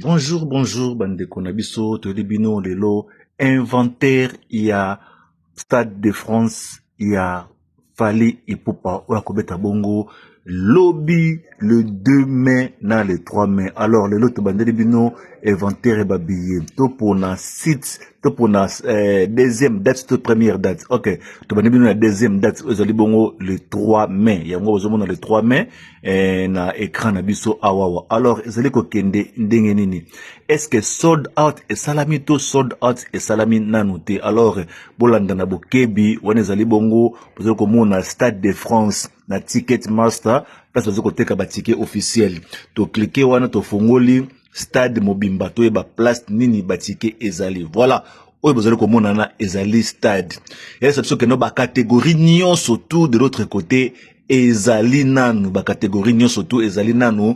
Bonjour, bonjour bandeko na biso, toyeli bino lelo inventaire ya Stade de France ya Fally Ipupa oyo akobeta bongo lobi le 2 mai na le 3 mai. Alors lelo tobandeli bino inventaire ya babillet to pona site to pona deuxième date to première date. Ok, tobandi bino na deuxième date oyo ezali bongo le 3 mai. Yango bozomona le 3 mai na écran na biso awawa. Alors ezali kokende ndenge nini? Est-ce que sold out esalami to sold out esalami nanu te? Alors bolanda na bokebi wana, ezali bongo bozali komona Stade de France na Ticket Master, place bazali koteka baticket officiel. Tocliquer wana, tofongoli stade mobimba, toyeba place nini baticket ezali. Voilà, oyo bozali komonana ezali stade. Elesa biso kende bacatégorie nyonso tout de l'autre côté ezali nanu, bacatégorie nyonso tout ezali nanu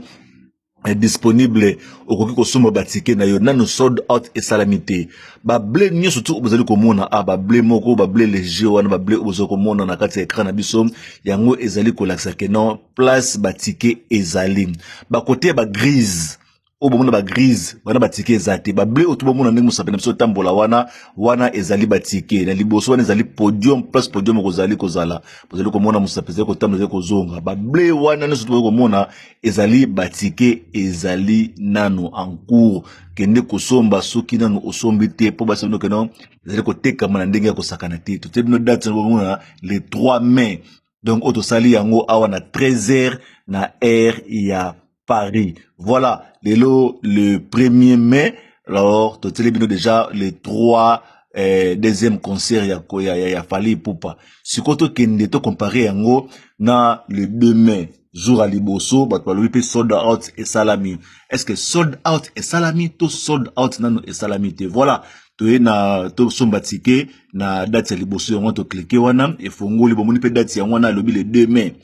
disponible. Okoki kosomba baticket na yo, nanu sold out esalami te. Bableu nyonso tu bozali komona a bableu moko, bableu léger wana, bableu oyo bozali komona na kati ya écran na biso, yango ezali kolakisa ke non, place baticket ezali. Bakote ya bagrise oyo bomona, bagrise wana baticket eza te. Bableu oyo to bomona ndenge mosapi na biso otambola wana, wana ezali baticket. Na liboso wana ezali podium, place podium kozali kozala. Bozali komona mosapi ezali kotambola, ezali kozonga. Bableu wana nyonso tozali komona ezali baticket, ezali nanu en cours. Kende kosomba soki nanu osombi te, mpo basi bino keno ezali kotekama na ndenge ya kosakana te. Totie bino date bomona le 3 mai. Donc oyo tosali yango awa na 13 heures na heure ya Paris. Voilà, lelo le 1er mai. Alors totieli bino déjà le 3 deuxième concert ya Fally Ipupa. Sikoyo tokende tocomparer yango na le 2 mai, jour ya liboso. Bato balobi mpe sold out esalami. Est ce que sold out esalami to sold out nano esalami te? Voilà, toye na tosomba ticket na date ya liboso. Yango tocliquer wana, efongoli, bomoni mpe date yango wana, alobi le 2 mai.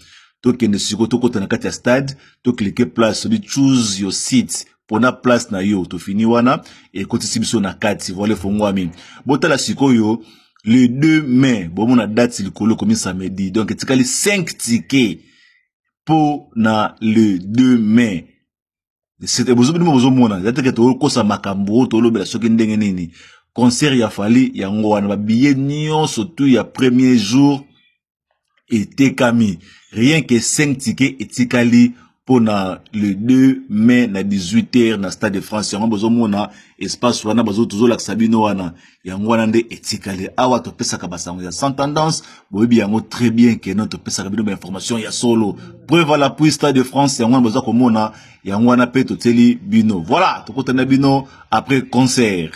Tokende sikoyo, tokɔta na kati ya stade, tocliquer place sobi "Choose your seat", mpona place na yo. Tofini wana, ekotisi biso na kati. Voilà, efongwami. Botala sikoyo le 2 mai, bomona date likolo ekomi samedi. Donc etikali 5 ticket mpo na le 2 mai. Bino bozomona eza teke tokosa makambo oyo tolobela soki ndenge nini. Concert ya Fally yango wana, babillet nyonso tu ya premier jour etekami, rien que 5 ticket etikali mpona le 2 mai na 18h na Stade de France. Yango bozomona espace wana, tozolakisa bino wana, yango wana nde etikali. Awa topesaka basango ya sans tendance, boyebi yango très bien ke no topesaka bino bainformation ya solo, preuve à l'appui. Stade de France yango wana boza komona, yango wana mpe totieli bino. Voilà, tokotana bino après concert.